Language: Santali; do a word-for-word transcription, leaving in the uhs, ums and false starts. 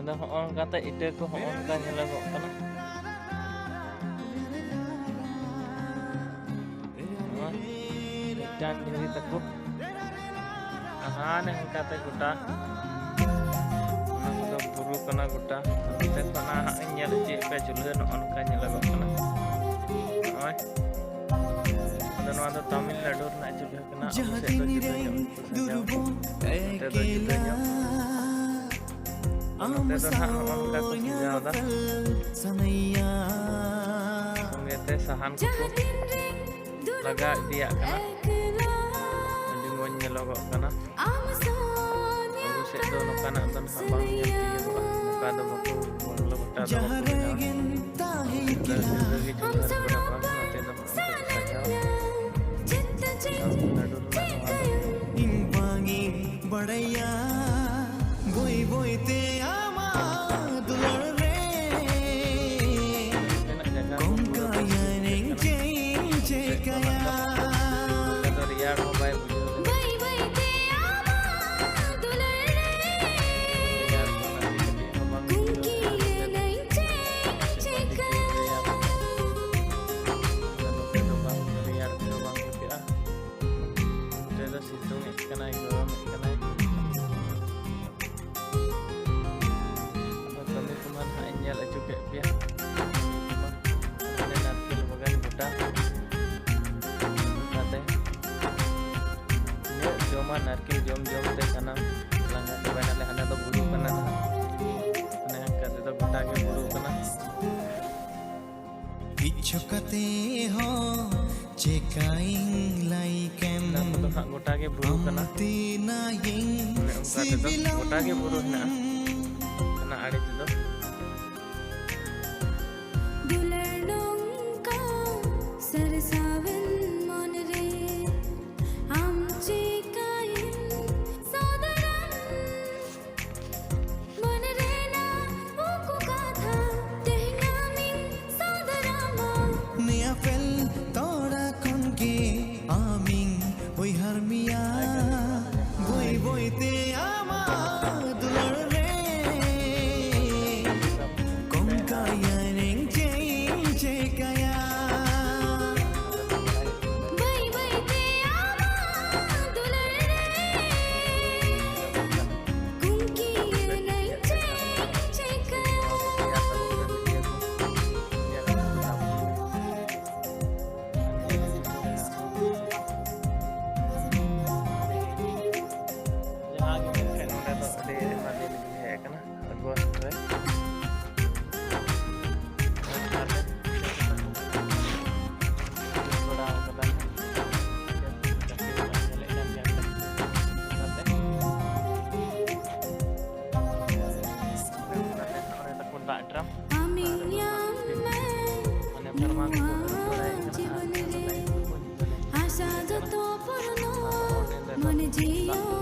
ᱟᱫᱚ ᱦᱚᱸᱜᱼᱚ ᱱᱚᱝᱠᱟᱛᱮ ᱤᱴᱟᱹ ᱠᱚ ᱦᱚᱸᱜᱼᱚ ᱱᱚᱝᱠᱟ ᱧᱮᱞᱚᱜᱚᱜ ᱠᱟᱱᱟ᱾ ᱱᱚᱣᱟ ᱢᱤᱫᱴᱟᱝ ᱫᱷᱤᱨᱤ ᱛᱟᱠᱚ, ᱦᱟᱱᱮ ᱚᱱᱠᱟᱛᱮ ᱜᱚᱴᱟ᱾ ᱚᱱᱟ ᱠᱚᱫᱚ ᱵᱩᱨᱩ ᱠᱟᱱᱟ ᱜᱚᱴᱟ᱾ ᱱᱚᱛᱮ ᱠᱷᱚᱱᱟᱜ ᱦᱟᱸᱜ ᱤᱧ ᱧᱮᱞ ᱦᱚᱪᱚᱭᱮᱫ ᱯᱮᱭᱟ, ᱪᱩᱞᱦᱟᱹ ᱱᱚᱜᱼᱚ ᱱᱚᱝᱠᱟ ᱧᱮᱞᱚᱜᱚᱜ ᱠᱟᱱᱟ᱾ ᱱᱚᱜᱼᱚᱭ, ᱟᱫᱚ ᱱᱚᱣᱟ ᱫᱚ ᱛᱟᱢᱤᱞᱱᱟᱲᱩ ᱨᱮᱱᱟᱜ ᱪᱩᱞᱦᱟᱹ ᱠᱟᱱᱟ᱾ ᱟᱵᱚ ᱥᱮᱫ ᱫᱚ ᱡᱩᱫᱟᱹ ᱧᱚᱜ ᱠᱚ ᱥᱟᱡᱟᱣᱟ, ᱱᱚᱛᱮ ᱫᱚ ᱡᱩᱫᱟᱹ ᱧᱚᱜ᱾ ᱱᱚᱛᱮ ᱫᱚ ᱱᱟᱦᱟᱜ ᱱᱚᱜᱼᱚ ᱱᱚᱝᱠᱟ ᱠᱚ ᱥᱟᱡᱟᱣ ᱮᱫᱟ᱾ ᱥᱚᱸᱜᱮ ᱛᱮ ᱥᱟᱦᱟᱱ ᱠᱚᱠᱚ ᱞᱟᱜᱟᱣ ᱤᱫᱤᱭᱟᱜ ᱠᱟᱱᱟ᱾ ᱟᱹᱰᱤ ᱢᱚᱡᱽ ᱧᱮᱞᱚᱜᱚᱜ ᱠᱟᱱᱟ᱾ ᱟᱵᱚ ᱥᱮᱫ ᱫᱚ ᱱᱚᱝᱠᱟᱱᱟᱜ ᱫᱚ ᱱᱟᱦᱟᱜ ᱵᱟᱝ ᱧᱮᱞ ᱛᱤᱭᱳᱜᱚᱜᱼᱟ᱾ ᱱᱚᱝᱠᱟ ᱫᱚ ᱵᱟᱠᱚ, ᱵᱚᱝᱞᱟ ᱵᱷᱟᱴᱟ ᱫᱚ ᱵᱟᱠᱚ ᱵᱮᱱᱟᱣᱟ᱾ ᱡᱩᱫᱟᱹ ᱜᱮ ᱪᱩᱞᱦᱟᱹ ᱨᱮᱠᱚ ᱨᱟᱯᱟᱜᱟ, ᱱᱚᱛᱮ ᱫᱚ ᱱᱚᱝᱠᱟ ᱠᱚ ᱥᱟᱡᱟᱣᱟ᱾ ᱛᱟᱢᱤᱞᱱᱟᱲᱩ ᱨᱮᱱᱟᱜ ᱱᱚᱣᱟ ᱫᱚ᱾ ᱤᱧ ᱵᱟᱝ ᱤᱧ ᱵᱟᱲᱟᱭᱟ, ᱵᱟᱹᱭ ᱵᱟᱹᱭ ᱛᱮ ᱟᱢᱟᱜ ᱫᱩᱞᱟᱹᱲ ᱨᱮ ᱱᱚᱛᱮᱱᱟᱜ ᱡᱟᱭᱜᱟ ᱠᱚ ᱯᱩᱨᱟᱹ ᱠᱚᱢᱠᱟᱭᱟᱹᱧ ᱵᱟᱹᱭᱥᱟᱹᱣ ᱪᱮᱫ ᱤᱧ ᱠᱟᱱᱟ᱾ ᱪᱮᱠᱟᱭᱟ? ᱱᱚᱛᱮ ᱫᱚ ᱨᱮᱭᱟᱲ ᱦᱚᱸ ᱵᱟᱭ ᱵᱩᱡᱷᱟᱹᱣ ᱮᱫᱟ᱾ ᱵᱟᱹᱭ ᱵᱟᱹᱭ ᱛᱮ ᱟᱢᱟᱜ ᱫᱩᱞᱟᱹᱲ ᱨᱮ ᱨᱮᱭᱟᱲ ᱠᱚ ᱱᱟᱥᱮ ᱠᱟᱹᱴᱤᱡ ᱦᱚᱸ ᱵᱟᱝ ᱵᱩᱡᱷᱟᱹᱣ ᱮᱫᱟ᱾ ᱠᱩᱝᱠᱤᱭᱟᱹᱧ ᱪᱮᱫ ᱤᱧ ᱪᱮᱠᱟᱭᱟ? ᱟᱫᱚ ᱱᱚᱛᱮ ᱫᱚ ᱵᱟᱝ, ᱨᱮᱭᱟᱲ ᱛᱮᱫᱚ ᱵᱟᱝ ᱵᱩᱡᱷᱟᱹᱜᱼᱟ᱾ ᱱᱚᱛᱮ ᱫᱚ ᱥᱤᱛᱩᱝ ᱮᱫ ᱠᱟᱱᱟᱭ, ᱜᱚᱨᱚᱢ ᱮᱫ ᱠᱟᱱᱟᱭ᱾ ᱟᱫᱚ ᱠᱟᱹᱢᱤ ᱠᱚᱢᱟ ᱱᱟᱦᱟᱜ ᱤᱧ ᱧᱮᱞ ᱦᱚᱪᱚ ᱠᱮᱫ ᱯᱮᱭᱟ᱾ ᱦᱟᱱᱮ ᱱᱟᱨᱠᱮᱞ ᱵᱟᱜᱟᱱ ᱜᱚᱴᱟ᱾ ᱚᱱᱠᱟᱛᱮ ᱛᱤᱱᱟᱹᱜ ᱡᱚᱢᱟ, ᱱᱟᱨᱠᱮᱞ ᱡᱚᱢ ᱡᱚᱢ ᱛᱮ ᱥᱟᱱᱟᱢ ᱞᱟᱸᱜᱟ ᱪᱟᱵᱟᱭᱱᱟᱞᱮ᱾ ᱦᱟᱱᱟ ᱫᱚ ᱵᱩᱨᱩ ᱠᱟᱱᱟ ᱱᱟᱦᱟᱜ᱾ ᱚᱱᱮ ᱚᱱᱠᱟ ᱛᱮᱫᱚ ᱜᱚᱴᱟ ᱜᱮ ᱵᱩᱨᱩ ᱠᱟᱱᱟ᱾ ᱤᱪᱪᱷᱟᱹ ᱠᱟᱛᱮ ᱦᱚᱸ ᱪᱮᱠᱟᱭᱤᱧ ᱞᱟᱹᱭ ᱠᱮᱢ? ᱚᱱᱟ ᱠᱚᱫᱚ ᱦᱟᱸᱜ ᱜᱚᱴᱟ ᱜᱮ ᱵᱩᱨᱩ ᱠᱟᱱᱟ᱾ ᱟᱢ ᱛᱤᱱᱟᱹᱜ ᱤᱧ ᱚᱱᱮ ᱚᱱᱠᱟ ᱛᱮᱫᱚ ᱥᱤᱵᱤᱞᱟᱢ? ᱜᱚᱴᱟ ᱜᱮ ᱵᱩᱨᱩ ᱦᱮᱱᱟᱜᱼᱟ᱾ ᱚᱱᱟ ᱟᱲᱮ ᱛᱮᱫᱚ᱾ ᱫᱩᱞᱟᱹᱲ ᱱᱚᱝᱠᱟ ᱥᱟᱨᱥᱟᱣᱮᱱ ᱢᱚᱱᱨᱮ, ᱟᱢ ᱪᱮᱠᱟᱭᱮᱢ ᱥᱚᱫᱚᱨᱟᱢ? ᱢᱚᱱ ᱨᱮᱱᱟᱜ ᱩᱠᱩ ᱠᱟᱛᱷᱟ ᱛᱮᱦᱮᱧ ᱟᱢᱤᱧ ᱥᱚᱫᱚᱨᱟᱢᱟ᱾ ᱱᱤᱭᱟᱹ ᱯᱮᱞ ᱛᱚᱲᱟ ᱠᱷᱚᱱ ᱜᱮ ᱟᱢᱤᱧ ᱩᱭᱦᱟᱹᱨ ᱢᱮᱭᱟ᱾ ᱵᱟᱹᱭ ᱵᱟᱹᱭ ᱛᱮ ᱟᱢᱟᱜ ᱫᱩᱞᱟᱹᱲ ᱨᱮ ᱢᱚᱱ ᱡᱤᱭᱚᱱ